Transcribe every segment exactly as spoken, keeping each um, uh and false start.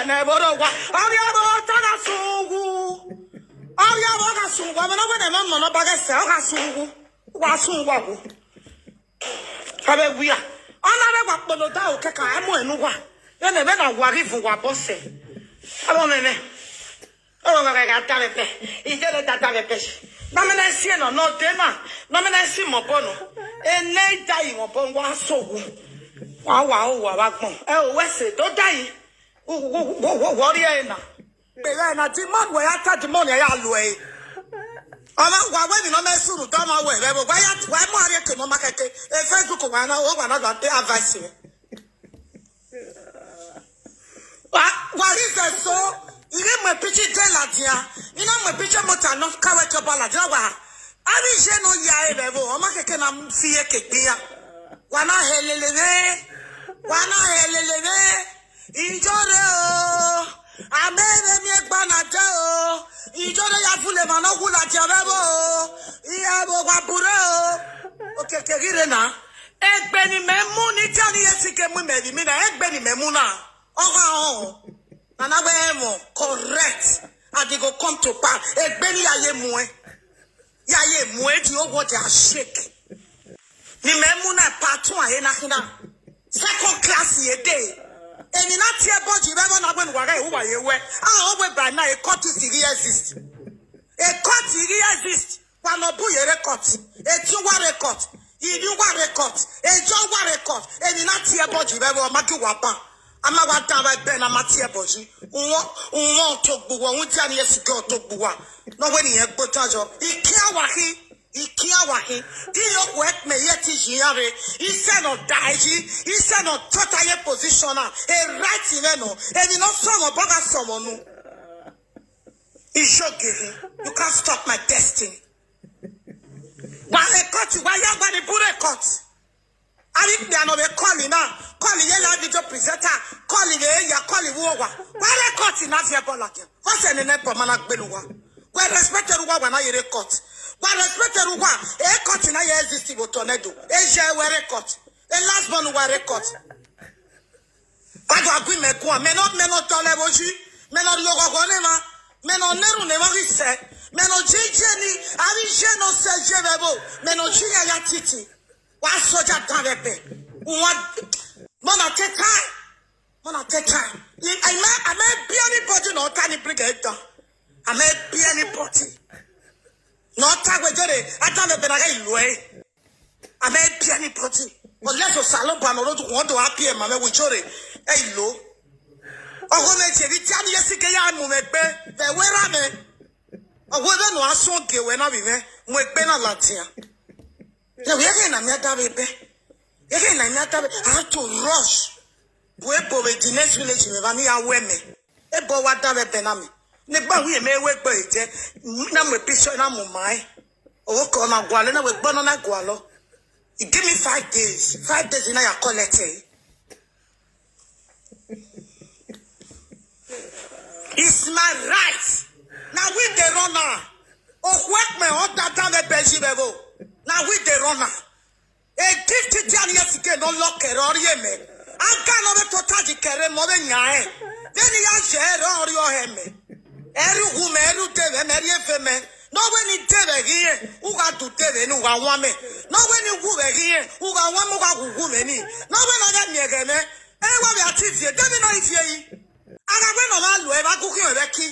Ẹvbo rre owa, ọ rhie ọvbo, ọ ta gha sun uwu. Ọ rhie ọvbo, ọ gha sun uwu. Ọmwa ne ọ wẹ ne ẹmwẹ ọmọ ne ọ ba ghẹ sẹ, ọ gha sun uwu. Wa sun uwu ọghu. Ọ vbe wia. Ọ na rre wa kpolo da okẹka, ẹ mu ẹn ne uwa. Vbene vbene a wa ghi vun wa bọ sẹ. Avbe ọmọ mwẹ. Ọ gha gha da vbe ẹbẹ. Iyẹrẹ da da vbe ẹbẹ. Na mẹ na si nọ, nọ de na. Na mẹ na si mọ bọ nọ. Ene da yi mọ bọ wa so wu. Wa wa o wa vbe agbọn. Ẹ o wẹ sẹ do da yi. Wo, wo, wo, wo, wo rhie ẹre na. Kpegha na, demon wẹ ya ta demon ya ya lu ẹre. Ọmwa wa wẹ emwi ne ọ mẹ sunu dọ ọmwa wẹ vbe ẹvbo, wa ya, wa mu arrie ke ne ọ ma kẹke. E Facebook wa na, o wa na do advice mwẹ. Wa, wa ghi zẹ so, I ghi mu picture de ladian, I na mu picture mota nọ ka wẹ ke ọba ladian wa. Avbe iye ne ọ ya ẹre vbe ẹvbo, ọ ma kẹke na fi eke gbe iran. Wa na hẹ lele mwẹ, wa na hẹ lele mwẹ. Ijọre o, a mẹ vbe miẹn egba na dẹ o. Ijọre ya vule emwa ne ọ wu ladian vbe ẹvbo o. Iran vbe owa burre o. Okiekie ghi rre na. Egbe ne imẹ mu ne idia ni ye si ke mu imẹ vbe imina, egbe ne imẹ mu na, ọ gha họn. Nana wẹ ẹmwẹ correct, and it go come to pass. Egbe ne I ya ye muẹn, ya ye muẹn, the whole world dey shake. Ne imẹ mu na part two a he na khin na. Second class ye de. Emwi na tie ẹbọ yi vbe ẹvbo na wẹ ne uwa ghẹ uwa ye wẹ. A o wẹ ba na, a court si ghi exist. A court ghi exist. Wa nọ bu ye rre court, etiẹn uwa rre court, ivbi uwa rre court, ejo uwa rre court, emwi na tie ẹbọ yi vbe ẹvbo, ọ ma gi uwa ban. A ma wa dan vbe ẹbẹ ne a ma tie ẹbọ yi. Uwọn, uwọn ọtogbu uwa, uhunmwu idia ni ye si gẹ ọtogbu uwa. Ne ọ wẹ ne irẹn gbe otan yọ. I kian wa khin, I kian wa khin. Di irẹn okhuo ẹkpẹn ye ẹtin yi iran rre. Isẹ ne ọ da yi, isẹ ne ọ tota ye position na. E right mwẹ nọ, emwi ne ọ sọmọ obọ gha sọmọ unu. Ijogehe, you can't stop my destiny. Wa rre court, wa ya wa ni bu rre court. Avbe ikpia ne ọ vbe call na, call ye la video presenter, call vbe ya, call vbe uwa. Wa rre court na viẹ ẹbọ ladian. Vbọzẹ ne neighbor ma na gbele uwa? Wẹ respect erha uwa, wa na ye rre court. Wa respect erha uwa, e court na ye exist vbe otọ nẹ do. E ye wẹ rre court. E last born uwa rre court. Wa do a gu imẹ guan, mẹ nọ, mẹ nọ dọlọ ẹvbo yi, mẹ nọ rhie oghọghọ ne emwa, mẹ nọ na erhunmwu ne emwa ghi sẹ, mẹ nọ je iye ni, avbe iye ne ọ sẹ iye vbe ẹvbo, mẹ nọ je iran ya titi. Wa soja dan vbe ẹbẹ. Uwa, mọ na te time, mọ na te time. I, I, I, I may be anybody ne ọ ta ni bring it down. I may be anybody ne ọ ta wẹ jere, a dan vbe ẹbẹ na ghẹ i lu ẹre. A mẹ bi anybody. Unless Osanobua ne ọ rre odẹ, wẹ do a biẹ ma mwẹ, wẹ jore, ẹ i lo. Ọghọ mwẹ je vbe idia ni ye si ke ya mu mwẹ egbe, vbe ẹwẹ erha mwẹ. Ọghọ vbene ọ ra suẹn gie wẹ na vbe mwẹ, mu egbe na ladian. Rẹn wẹ, ẹghẹ na mẹ a da vbe ẹbẹ. Ẹghẹ na mẹ a da vbe, I had to rush. Bu ebo vbe the next village mwẹ evba ne I ya wẹ mẹ. Ebo wa da vbe ẹbẹ na mẹ. Ne egbe wi mẹ wẹ egbe je, na mu picture na mu ma ẹn. Ọvbokọ na gualọ, na wẹ egbe nọ na gualọ. He give me five days. Five days na ya collect ẹre. It's my right. Na we dey run am. Okhuo ẹkpẹn ọ da dan vbe ẹbẹ yi vbe ẹvbo. Na we dey run am. A gift dia ni ye si ke ne ọ lọ kẹrẹ ọ rhie mẹ. A ga ne ọ vbe tota yi kẹrẹ mẹ, ọ vbe yan ẹn. Vbene I ya ye ẹre ọ rhie ọhẹ mẹ. Ẹ rhie uwu mẹ, ẹ rhie ude mwẹ, mẹ rhie eve mẹ. Ne ọ wẹ ne I de vbe ẹghẹ irẹn, u gha da ude mwẹ ne u gha wan mẹ. Ne ọ wẹ ne I wu vbe ẹghẹ irẹn, u gha wan mẹ, u gha wu uwu mwẹ ni. Ne ọ wẹ ne a ghẹ miẹn ẹghẹ mwẹ, ẹ wa vbe a ti viẹ, de vbe ne ọ i viẹ yi? A gha wẹ ne ọ mwa lo ẹre, vbe a gu khian ẹre vbe ẹki.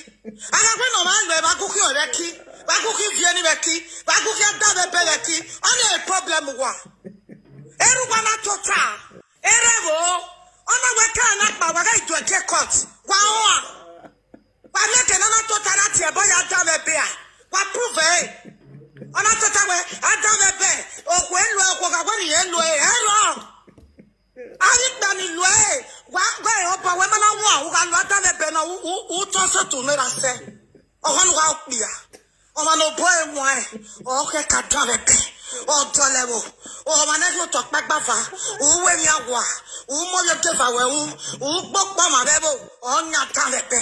A gha wẹ ne ọ mwa lo ẹre, vbe a gu khian ẹre vbe ẹki. Vbe a gu khian viẹ ni vbe ẹki. Vbe a gu khian da vbe ẹbẹ vbe ẹki. Ọnii problem uwa. Erha uwa na tota. Erha ẹvbo. Ọ na wẹ ke a na kpa, wa gha do ẹki court. Wa họn a. Wa miẹn ke ne a na tota na tie ẹbọ ya da vbe ẹbẹ a. Wa prove ẹre. Ọ na tota wẹ, a da vbe ẹbẹ. Okhuo elu, okhuo gha wẹ ne irẹn lu ẹre. Erha. Avbe ikpia ni lu ẹre, wa ghe obọ wẹ ma na wan, u gha lu adan vbe ẹbẹ na, u, u, u tọ sẹtin ne ra sẹ. Ọmwa ne u gha okpia, ọmwa ne obọ ẹre wan, ọ khẹ ka dan vbe ẹbẹ, ọ dọlọ ẹvbo, ọmwa ne ghi otọ kpa gbava, u ru emwi awa, u mu ovbi odeva ruẹ ru, u gbe okpọ ọmwa vbe ẹvbo, ọ yan adan vbe ẹbẹ.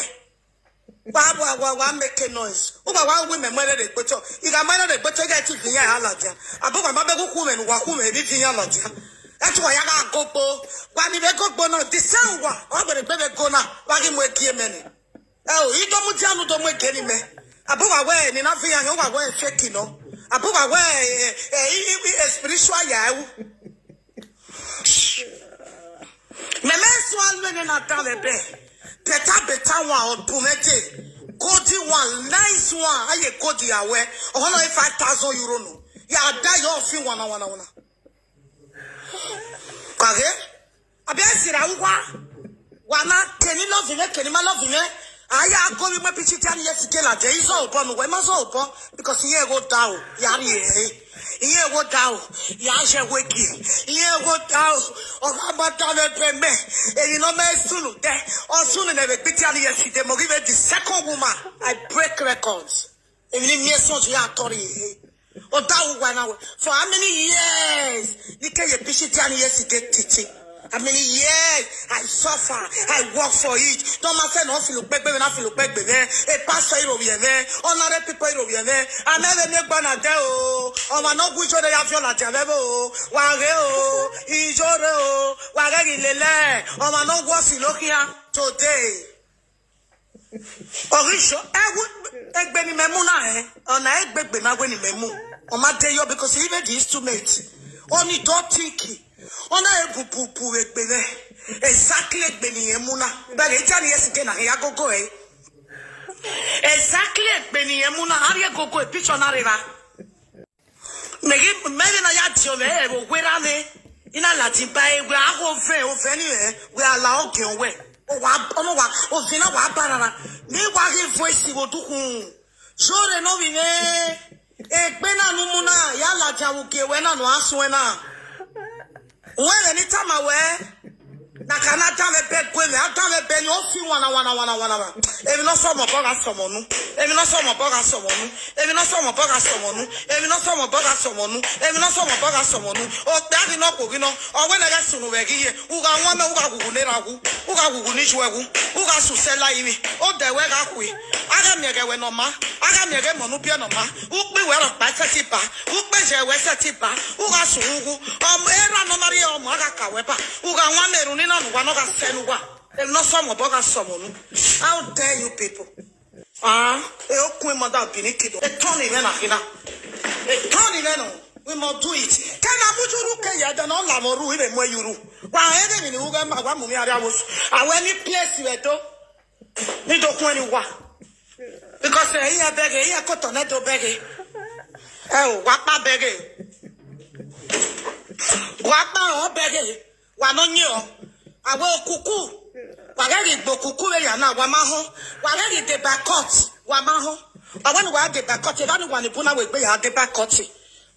Wa, wa, wa, wa make noise. U wa, wa wu imẹ mu ẹre rre egbe otọ. I gha mu ẹre rre egbe otọ, I ghẹ te viọ iran ladian. Abe uwa ma bẹghe ukhu mwẹ ne uwa khu mwẹ vbe viọ iran ladian. Ẹtu wa ya gha gogbo. Wa ni vbe gogbo na, the same wa, ọ wegbe vbe go na, wa ghi mu egie mẹ ni. Ẹ o, I do mudia ne u do mu egie ni mẹ. Abọ wa wẹ ne I na viọ iran, wa wẹ fake nọ. Abọ wa wẹ, eh, eh, i, i, i, eh, spiritual ya ru. Mẹ mẹ sual mẹ ne na dan vbe bẹ. Better, better one, ọ bu mwẹ te. Golden one, nice one, a ye gold ya wẹ. Ọhọ na five thousand euro nọ. Ya da yọ fi wana, wana, wana. Kaghe, abẹ sira uwa. Wa na keni love mwẹ, keni ma love mwẹ. A ya go vbe imẹ pichi dia ni ye sike ladian. I zọ obọ ne uwẹ, ma zọ obọ, because iran gho da o, ya rrie ẹre. Iran gho da o, ya ye weki. Iran gho da o, ọ gha ma da vbe ẹgbẹ mẹ. Emwi ne ọ mẹ sunu dẹ, ọ sunu ne vbe gbe dia ni ye side, mọ ghi vbe the second woman. I break records. Emwi ne I miẹn sọn ya tọrre ehe. Ọ da uwa na wẹ. For how many years? Ni ke ye pichi dia ni ye side titi. How many years I suffer, I work for it. Don't matter no feel ukpegbe, na feel ukpegbe mwẹ. A pastor iro vbiẹ mwẹ, honorary people iro vbiẹ mwẹ. Amẹ vbe miẹn egbe na dẹ o. Ọmwa ne ọ gu ijore ya viọ ladian vbe ẹvbo o. Wa ghe o, ijore o. Wa ghẹ ghi lele. Ọmwa ne ọ gu ọsi lo khian today. Ọ ghi sọ, ẹ wo egbe ne imẹ mu na, ẹ, ọ na egbe egbe na wẹ ne imẹ mu. Ọ ma de yọ, because even the instrument, ọ ni do think. Ọ na e bu bu bu egbe nẹ. Exactly egbe ne irẹn mu na. But e dia ni ye side na, ya gogo ẹ. Exactly egbe ne irẹn mu na, a rhie gogo e picture na rre evba. Mẹ ghi, mẹ vbe na ya diọn mwẹ ẹvbo werriegbe, I na ladian ba e wẹ a gho vẹ, ovẹn ni mwẹ, wẹ a la ọgiẹn wẹ. Ọ wa, ọ nọ wa, ovẹn na wa ba rara. Mẹ wa ghi voice vbe odukhunmwu. Ijore ne ovbi mwẹ, egbe na ne u mu na, ya ladian vbe ugie wẹ na ne a suẹn na. Uwẹ vbe ne I tama wẹ, na ka na dan vbe ẹbẹ gue mwẹ, a dan vbe ẹbẹ ni, ọ fi wana, wana, wana, wana, wana. Emwi ne ọ sọmọ obọ gha sọmọ unu. Emwi ne ọ sọmọ obọ gha sọmọ unu. Emwi ne ọ sọmọ obọ gha sọmọ unu. Emwi ne ọ sọmọ obọ gha sọmọ unu. Emwi ne ọ sọmọ obọ gha sọmọ unu. Okpia ghi nọ, okhuo ghi nọ. Ọ wẹ ne ghẹ sunu vbe ẹghẹ iye. U gha wan mẹ, u gha ghughu ne erha wu. U gha ghughu ne ijuẹ wu. U gha susẹ la ivbi. Odẹ wẹ gha khui. A gha miẹn ẹghẹ wẹ ne ọ ma. A gha miẹn ẹghẹ emọ ne u biẹ ne ọ ma. U kpe wẹ rhọkpa sẹtin ba. U kpe ye wẹ sẹtin ba. U gha sunu wu. Ọmọ erha ne ọ ma rhie ọmọ, a gha ka wẹ ba. U gha wan mẹ erhunmwu na ne uwa ne ọ gha sẹ ne uwa. Emwi ne ọ sọmọ obọ gha sọmọ unu. How dare you people? Ah, e okun emọ da bi ni kido. Etọn ni mwẹ na khin na. Etọn ni mwẹ nọ. We must do it. Kẹ na mu yuru ke ya da na la mo ru, ibe mu yuru. Wa ere mi ni u ghe ma, wa mu mi aria wo. A wẹ ni place we do. Ni do kun ni wa. Because, eh, iran bẹghe, iran kotọ nẹ do bẹghe. Ẹ o, wa kpa bẹghe. Wa kpa ọ bẹghe. Wa nọ yin ọ. A wẹ okuku. Wa ghẹ ghi gbe okuku vbe ya na, wa ma họn. Wa ghẹ ghi deba court, wa ma họn. Ọ wẹ ne wa deba court, evba ni wa ni bu na wẹ egbe ya deba court.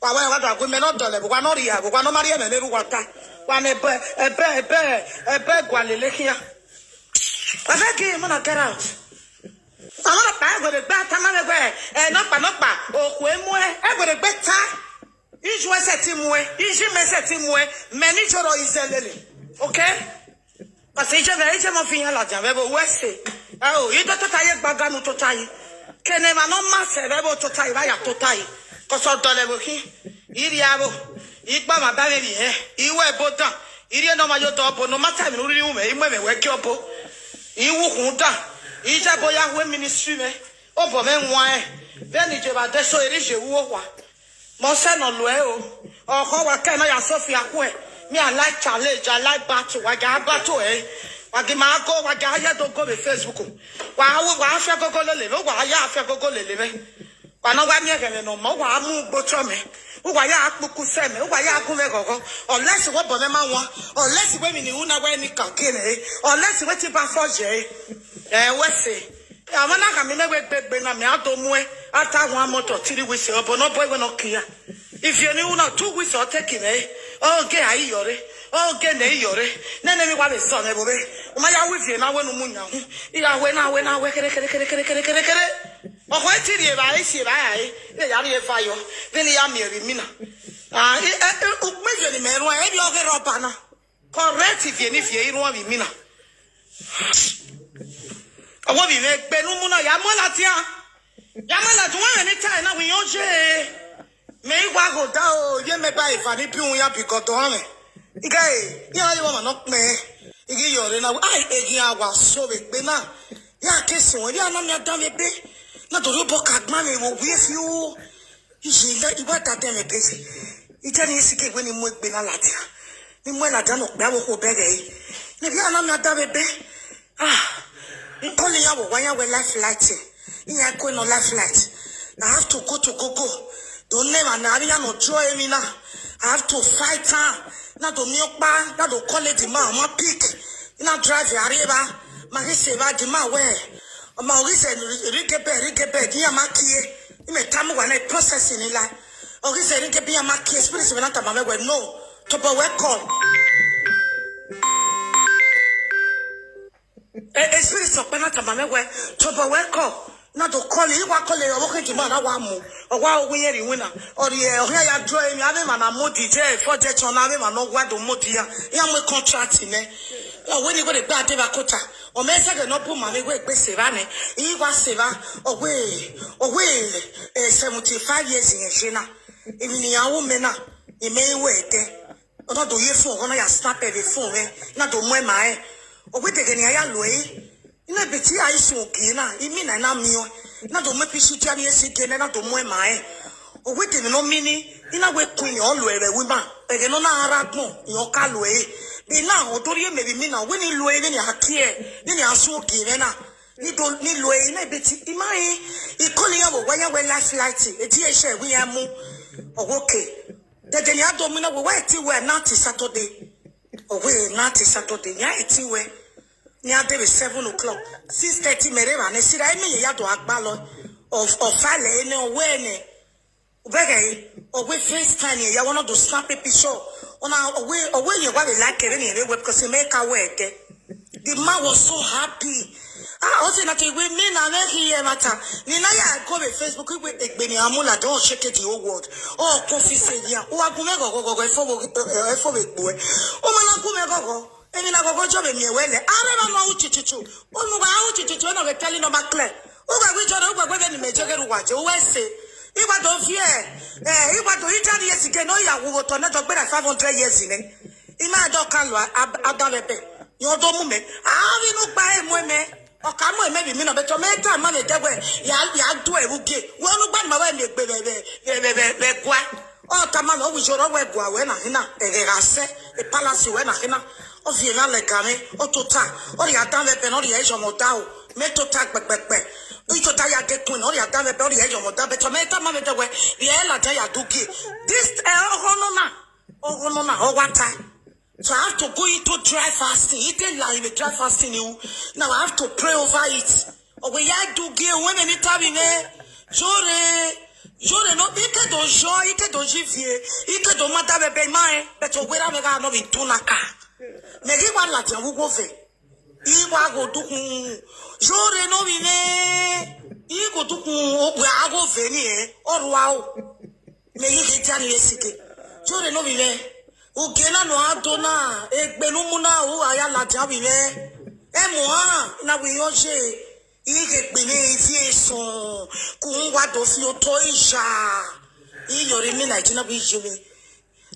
Wa wẹ wa da gu mẹ ne ọ dọlọ ẹvbo, wa ne ọ rhie ẹvbo, wa ne ọ ma rhie ẹmwẹ ne erha uwa ta. Wa ne ẹbẹ, ẹbẹ, ẹbẹ, ẹbẹ gualele khian. Wa fẹ gi emọ na get out. Ọmọ nọkpa ẹguẹdegbe a tama mwẹ wẹ, ẹ, nọkpa, nọkpa, okhuo muẹ, ẹguẹdegbe ta. Iju ẹsẹ ti muẹ, iji mẹ ẹsẹ ti muẹ, mẹ ni joro izẹ lele. Okay? Because ije vbe, ije mọ fi yan ladian vbe ẹvbo wẹ ẹse. Ẹ o, I do tota ye gbaga nu tota yi. Kene emwa ne ọ ma sẹ vbe ẹvbo tota yi, vbe a ya tota yi. Because ọ dọlọ ẹvbo khin. I rhie avbo, I gba mwa ba vbe emwi hẹ, I wẹ ẹbo dan, I rhie ne ọ ma ye odọ ọbo, no matter emwi ne u rhirhi ru mwẹ, I mu ẹmwẹ wẹ gie ọbo. I wu ukhunmwu dan, I ya ẹbo ya hu ministry mwẹ, obọ mwẹ wan ẹn, vbene I je vbe Adeso, erha I je ru owa. Mẹ ọsẹ ne ọ luẹ o, ọkhọ wa kẹ na ya Sophia khuẹ, me I like challenge, I like battle, wa gha battle ẹre, wa ghi ma go, wa gha ye do go vbe Facebook, wa, wa fian gogo lele mwẹ, wa ya fian gogo lele mwẹ. Wa ne ọ wa miẹn ẹghẹ mwẹ ne ọ ma, wa mu ugbo otọ mẹ, wa ya kpuku sẹ mẹ, wa ya gu mwẹ ghọghọ. Unless wẹ obọ mwẹ ma wan, unless wẹ emwi ne I ru na wẹ ni ka gie mwẹ re, unless wẹ te I ba fọ ye re. Ẹ wẹ ẹse. Ọmwa na khama mẹ wẹ egbe egbe na, mẹ a do muẹn, after one month or three weeks, obọ ne ọ bọ wẹ ne ọ kin ya. Ivie ne I ru na, two weeks ọ take mwẹ re. Ọ ghe a iyọ re, ọ ghe ne iyọ re. Nene emwi wa vbe sẹ ọnrẹn vbe ovbe. U ma ya ru ivie na wẹ ne u mu yan hu. I ya wẹ na, wẹ na, wẹ kere, kere, kere, kere, kere, kere, kere. Ọkhọ e ti rhie evbare, e si evbare rae, vbe ya rhie eva yọ, vbene I ya miẹn vbe imina. Ah, i, e, e, ukpọn ivie ne imẹ ruẹn, erriọ ọghe rọba na. Correct ivie ne ivie I ruẹn vbe imina. Ọwọ vbe imẹ egbe ne u mu na, ya mu ladian. Ya mu ladian, wẹ ne I ta ẹre na, wẹ irẹn oye. Mẹ i wa gho da o, ye mẹ ba eva ni bi uhunmwu ya bi gọdọ ọnrẹn. Ighe, iran ye ọmwa ne ọ kpẹn, ighe yọ rre na, ai, eghian wa so vbe egbe na. Ya ke suẹn, ya na miẹn adanmwẹ ebe. Na do rhie obọ ka gban mwẹ vbe owiẹ fi o. Iye na, I wa da adanmwẹ ebe. Iye ni esi ke wẹ ne I mu egbe na ladian. Ne I mu ẹn ladian ne okpia vbe okhuo bẹghe ẹre. Ne I na miẹn adanmwẹ ebe. Ah, n call iran vbe owa, iran wẹ life flight. Iran ko nọ life flight. I have to go to Gogo. Do ne emwa na, avbe iran ne ọ join emwi na. I have to fight am. Na do miẹn ọkpa, na do call the man, ọ ma pick. I na drive ya rrie evba. Ma ghi sẹ evba, the man wẹ, ọ ma, ọ ghi sẹ, ring a bell, ring a bell, iran ma kie. Imẹ tama uwa na process ni la. Ọ ghi sẹ ring a bell, iran ma kie, spirit mwẹ na tama mwẹ wẹ, no. Tobọ wẹ call. E, e spirit ọkpẹn na tama mwẹ wẹ, tobọ wẹ call, na do call, I wa call ọvbokhan demand na wa mu, ọ wa ru iyẹn rre iwinna, ọ rhie, ọ khian ya draw emwi, avbe emwa na modi je fo je chọn na, avbe emwa ne ọ wa do modi iran, iran mu contract nẹ. Ọ wẹ ne I wẹ ne egbe a dee vbe akota, ọ mẹ zẹghẹ ne ọ bu ma mwẹ wẹ egbe sẹ evba nẹ, I wa sẹ evba, ọ wẹ, ọ wẹ, eh, seventy five years rẹn ye na, emwi ne iran ru mẹ na, imẹ i wẹ ẹdẹ. Ọ na do ye phone, ọ na ya snap ẹre vbe phone mwẹ, na do mu ẹn ma rẹn. Ọ wẹ deghẹ ne iran ya lo ẹre, I na ebe te iran i sun ogie na, imina na miẹn ọẹn, na do mu picture dia ni esi gie nẹ, na do mu ẹn ma rẹn. Ọ wẹ deghẹ ne ọ mini, I na wẹ queen ọ lo ẹre vbe ima, ẹghẹ ne ọ na ra agbọn, rẹn ọ ka lo ẹre. Vbe na, ọ do rhie mẹ vbe imina, wẹ ne I lo ẹre, vbene a kie, vbene a sun ogie mwẹ na. Ni do, ni lo ẹre, I na ebe te, I ma rẹn, I call iran vbe owa, iran wẹ life flight, e die ẹre wẹ iran mu. Ọ wẹ okay. Dede ne iran do mu na wẹ, wẹ ẹtin wẹ na till Saturday. Ọ wẹ na till Saturday, iran ẹtin wẹ. Ne iran dee vbe seven o'clock, six thirty mẹ rre evba nẹ, sirra imẹ ye ya do a gbalọ. Ọ, ọ file ẹre nẹ, ọ wẹ nẹ. Ubẹghe ẹre, ọ wẹ FaceTime ẹre, ya wẹ ọ na do snap picture. Ọ na, ọ wẹ, ọ wẹ rẹn wa vbe like vbene irẹn vbe wẹ, because imẹ ka wẹ ẹdẹ. The man was so happy. Ah, ọ sẹ na te wẹ, mẹ na mwẹ khian ẹmwata. Ne I na ya go vbe Facebook, I wẹ egbe ne iran mu ladian, ọ shake the whole world. Ọ confuse yan. Uwa gu mwẹ ghọghọ ghọghọ, ẹfo vbe, ẹfo vbe gbe uẹ. U ma na gu mwẹ ghọghọ. Emwi na ghọghọ jọ vbe miẹn wẹ lẹ. Arẹmwa ne ọ ru chuchuchu. Unu wa ru chuchuchu, na vbe tell nọ ma clear. Uwẹ wẹ jọ rre, uwẹ wẹ vbene imẹ je ghe rre uwa je, uwẹ sẹ. I wa do viẹ, eh, I wa do, I dia ni esi gie ne ọ ya wu vbe otọ nẹ, dọgbe na five hundred years nẹ. I ma dọ kan lua, a, a dan vbe ẹbẹ. Yọ do mu mẹ. A vbe inu gba e mu mẹ. Ọ ka mu mẹ vbe imina, but ọ mẹ ta ma vbe dẹ wẹ, ya, ya do ẹvbo gie. Wẹ unu gba ni ma wẹ miẹn egbe vbe, vbe, vbe, vbe, vbe, vbe gua. Ọ tama nẹ, ọ wẹ iyore wẹ gua wẹ na hina, ẹghẹ gha sẹ, e palace wẹ na hina. Ọ viẹ emwa lẹga mwẹ, ọ tota, ọ rhie adan vbe ẹbẹ ne ọ rhie iyọmọ da o. Mẹ tota gbẹgbẹgbẹ. I tota ya ghe queen, ọ rhie adan vbe ẹbẹ, ọ rhie iyọmọ da, but ọ mẹ tama mwẹ dẹ wẹ, rhie ladian ya do gie. This, eh, ọghọ nọ na, ọghọ nọ na, ọ wa ta. So I have to go into dry fasting. I te la in the dry fasting, you. Now I have to pray over it. Ọ wẹ ya do gie, wẹ mẹ ni ta vbe mwẹ. Yore, yore nọ, I ke do yọ, I ke do yi viẹ, I ke do ma da vbe ẹbẹ ima rẹn, but ọ wẹ ra mwẹ gha nọ vbe tu na ka. Mẹ ghi wa ladian vbe uwu ovẹn. I wa gho dukhun. Yore nọ vbe mwẹ. I gho dukhun, ọ wẹ a gho vẹ ni, eh, ọ rua o. Mẹ ghi ghe dia ni ye sike. Yore nọ vbe mwẹ. Ugie na nọ a do na, egbe ne u mu na, u gha ya ladian vbe mwẹ. Ẹmwẹ ọnrẹn na wẹ irẹn ye. I ghe egbe ne ivie sọn, ku u wa do fi otọ iya. I yọrọ emwi na, I ji na wẹ I ye mwẹ.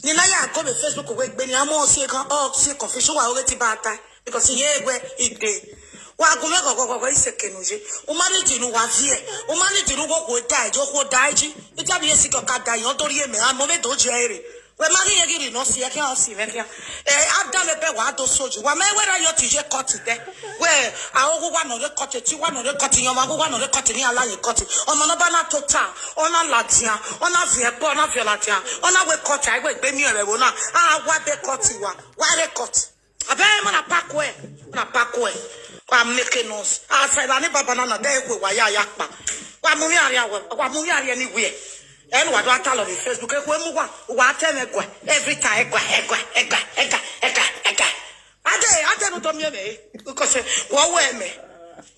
Ne I na ya go vbe Facebook wẹ egbe ne iran mu ọ si ekhan, ọ si confusion, wa oghe te I ba ta, because I ye wẹ I de. Wa gu mwẹ ghọghọ ghọghọ, I sẹ eke ne u ye. U ma need ne uwa viẹ, u ma need ne uwa okhuo da ẹre, okhuo da ẹre ji. I dia vbe esi ke ọ ka da, ọ do rhie mẹ, a mọ vbe do je ẹre. Wẹ ma ghi ye ghi rhie ne ọ si ẹkhian, ọ si mwẹ khian. Eh, a da mwẹ bẹ wa do so yi. Wa mẹ wẹ ra yọ te I ye court dẹ. Wẹ, a ogho wa nọ rre court, eti wa nọ rre court, iyọnmwa ogho wa nọ rre court, ne iran la ye court. Ọmọ ne ọ ba na tota, ọ na ladian, ọ na viẹ ẹkpo, ọ na viọ ladian, ọ na wẹ court, a i wẹ egbe miẹn vbe ẹvbo na, a wa bẹ court wa, wa rre court. Abẹ ma na pack uẹ, ma na pack uẹ. Wa make noise. A sẹ na ni baba na na, de ekhue wa ya ya kpa. Wa mu mwẹ arrian wẹ, wa mu mwẹ arrian ni wẹ. Ẹn wa do a talọ vbe Facebook, ekhue mu wa, wa tẹ mwẹ ẹguae, every time ẹguae, ẹguae, ẹguae, ẹguae, ẹguae, ẹguae. Ade, ade ne u do miẹn mwẹ, because wọ wẹ mẹ,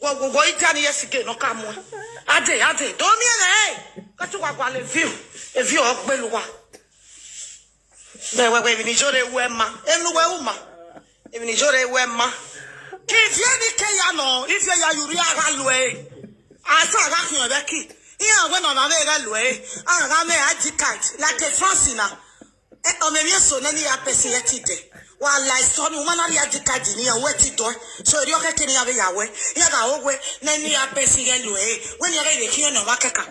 wọ, wọ, wọ i dia ni ye sike ne ọ ka muẹn. Ade, ade, do miẹn mwẹ, because wa gualọ view, view ọ gbele uwa. Wẹ, wẹ, wẹ, emwi ne Iyore ru ẹre ma, emwi ne uwẹ ru ma, emwi ne Iyore ru ẹre ma. Ke ivie ni ke ya nọ, ivie ya ye urria gha lu ẹre. A sa gha khian vbe ẹki, iran wẹ ne ọmwa mwẹ ghẹ lu ẹre, a gha mwẹ I D card, like France na. Ọ mwẹ emwi eso ne eni ya pẹsi ghẹ ti dẹ. Wa la eso ni, uma na rhie I D card ne iran, wẹ ti dọe. So, erriọ khẹke ne iran vbe ya wẹ. Iran gha ho wẹ, ne eni ya pẹsi ghẹ lo ẹre. Wẹ ne iran ghẹ vbe khian ne ọmwa kẹkan.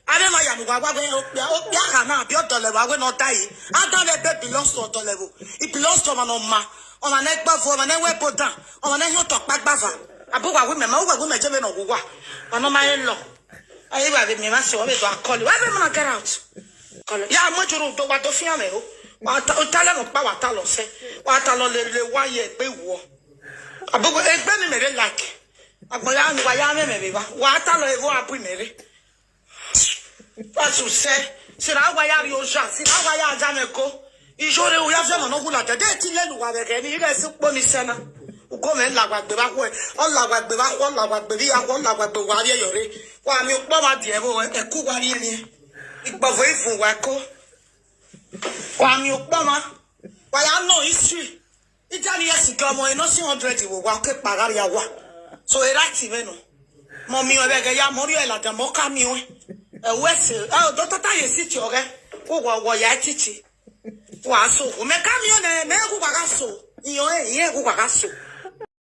Avbe emwa ya mu wa wa wẹ okpia, okpia kha na, bi ọdọlẹvbo, a wẹ ne ọ da ẹre. A da mwẹ ebe belongs to ọdọlẹvbo. It belongs to ọmwa ne ọ ma. Ọmwa ne ẹgbẹvo, ọmwa ne ẹwẹ ebo dan. Ọmwa ne ẹhiọn otọ kpa gbava. Abu wa wẹ imẹ ma, uwa wẹ imẹ je vbe ne ọ wu uwa. Wa ne ọ ma he lọ. Aye, wa vbe miẹn emwa sẹ, wa vbe do a call. Wa vbe ma get out. Call. Ya mu ejoro do, wa do fian mwẹ o. Wa ta, u ta lẹ nọ kpa, wa ta lọ sẹ. Wa ta lọ lele wa ye egbe wọ. Abu egbe ni mẹ rre like. Agbọn ya, wa ya mwẹ mẹ vbe evba. Wa ta lọ evo abu mẹ rre. Wa su sẹ. Sẹ na wa ya rrie oja, sẹ na wa ya da mwẹ go. Iyore u ya fian ma ne ọ wu ladian. De ti lele uwa vbe ẹghẹ ni, ighẹ sẹ ukpo ni sẹ na. Ugo mwẹ la wa gbe vbe akhuẹ, ọ la wa gbe vbe akhuẹ, ọ la wa gbe vbe akhuẹ, ọ la wa gbe wa rrie yọ rre. Wa miẹn ukpọn wa die ẹvbo, ẹko wa rrie rrie. Igbọvo ivun wa ẹko. Wa miẹn ukpọn ma. Wa ya nọ history. Idia ni yes ke ọmọ ẹre nọ si hundred vbe owa, ọ ke kpa gha rria owa. So, e right mwẹ nọ. Mọ miẹn ọvbẹ ẹghẹ ya, mọ rhie ladian, mọ ka miẹn ọẹn. Ẹ wẹ sẹ, ẹ, odọ tota ye si tie ọghẹ. Uwa, uwa ya titi. Wa so, mẹ ka miẹn ọnẹ, mẹ gu wa gha so. Iyan ẹre, iran gu wa gha so.